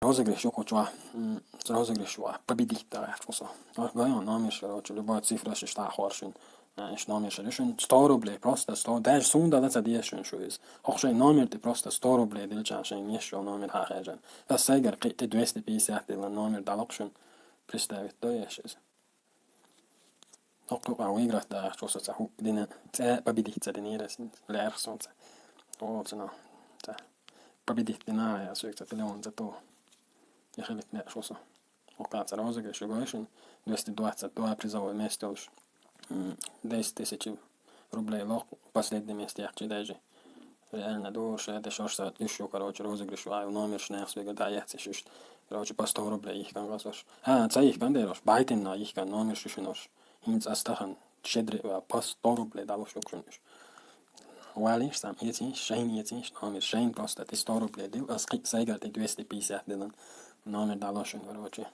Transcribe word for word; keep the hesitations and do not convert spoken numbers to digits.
Розыгрыш ю кху чу. М, розыгрыш ю, победить дагахь кху со. Ах, гайон номерш, короче, любой цифра шиш та хоршун. Э, иш номерш ю шун сто рублей, просто сто, даже сум дала ца деш шун шу из. Ох, шайн номер ти просто сто рублей дилча шайн еш шу номер ха хежан. Ас сайгар кхи ти двести пятьдесят дила номер далок шун. Представить то еш из. Ох, кху выиграть дагахь кху со ца ху дина. Ца победить ца дина ресин. Лерх сон ца. О, ца но. Ца. Победить дина я суик ца телефон ца то. Я хилик не кху со. Окажется, розыгрыш ю гойшин, двести двадцать два призовое место уж. М, десять тысяч рублей лох, последнее место яхчи даже. Реально, дур, ше, это шош са, ещё, короче, розыгрыш ю, а номер шнех свега, да, я ци шиш. Короче, по сто рублей их кан гасош. А, ца их кан дерош, байтем на их кан, номер шишинош. Хинц астахан, щедрый, а, по сто рублей дало шукшуниш. Валиш сам, ецин, шайн ецин, номер шайн просто, ти сто рублей дил, а скид сайгар ти двести пятьдесят дилан. Номер дало шун, короче.